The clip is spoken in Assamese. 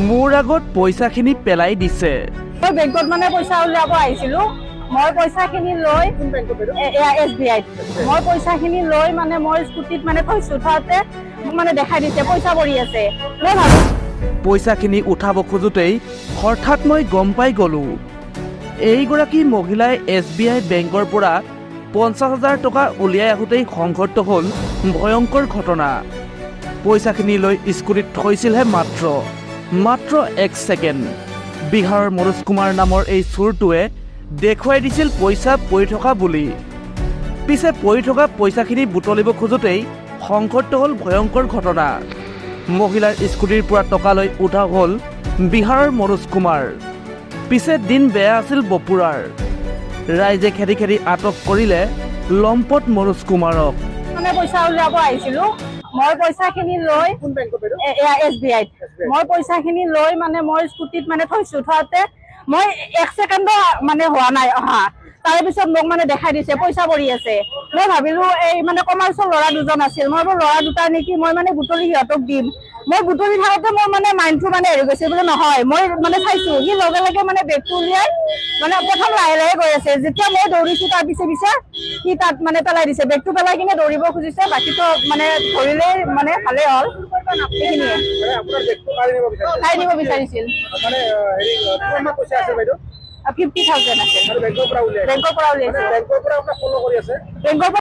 মোৰ আগত পইচাখিনি পেলাই দিছে। মই বেংকত মানে পইচা উলিয়াব আহিছিলো। মই পইচাখিনি লৈ এছবিআইত মই পইচাখিনি লৈ মানে মই স্কুটিত মানে থৈছো। থওঁতে মোক মানে দেখাই দিছে পইচা পৰি আছে। মই ভাবো পইচাখিনি উঠাব খোজোতেই হঠাৎ মই গম পাই গ'লো, এইগৰাকী মহিলাই এছবিআই বেংকৰ পৰা 50,000 টকা উলিয়াই আহোঁতেই সংঘটিত হ'ল ভয়ংকৰ ঘটনা। পইচাখিনি লৈ স্কুটিত থৈছিলহে মাত্ৰ মাত্ৰ এক ছেকেণ্ড। বিহাৰৰ মনোজ কুমাৰ নামৰ এই চোৰটোৱে দেখুৱাই দিছিল পইচা পৰি থকা বুলি। পিছে পৰি থকা পইচাখিনি বুটলিব খোজোতেই সংঘটিত হ'ল ভয়ংকৰ ঘটনা। মহিলাৰ স্কুটিৰ পৰা টকা লৈ উধাও হ'ল বিহাৰৰ মনোজ কুমাৰ। পিছে দিন বেয়া আছিল বপুৰাৰ। ৰাইজে খেদি খেদি আটক কৰিলে লম্পট মনোজ কুমাৰক। মানে পইচা উলিয়াব আহিছিলো। মই পইচাখিনি লৈ এছবিআইত মই পইচাখিনি লৈ মানে মই স্কুটিত মানে থৈছো। থওঁতে মই এক ছেকেণ্ডো মানে হোৱা নাই অহা, তাৰপিছত মোক মানে দেখাই দিছে পইচা পৰি আছে। মই ভাবিলো এই মানে কমাৰ্চৰ ল'ৰা দুজন আছিল, মই বোলো ল'ৰা দুটা নেকি, মই মানে বুটলি সিহঁতক দিম। মই বুটলি থাকোঁতে মোৰ মানে মাইণ্ডটো মানে হেৰি গৈছে বোলে নহয়। মই মানে চাইছো, সি লগে লগে মানে বেগটো উলিয়াই মানে প্ৰথম লাহে লাহে গৈ আছে। যেতিয়া মই দৌৰিছো তাৰ পিছে পিছে, সি তাত মানে পেলাই দিছে বেগটো। পেলাই কিনে দৌৰিব খুজিছে। বাকীটো মানে ধৰিলেই মানে ভালেই হ'ল, সেইখিনিয়ে। মানে আপোনাৰ বেগটো কাঢ়ি নিব বিচাৰিছে? কাঢ়ি নিব বিচাৰিছিল। মানে হেৰি, কিমান পইচা আছে বাইদেউ? 50,000 আছিল। মানে বেংকৰ পৰা উলিয়াই বেংকৰ পৰা উলিয়াইছে। মানে বেংকৰ পৰা আপোনাক ফ'ল' কৰি আছে? বেংকৰ পৰা।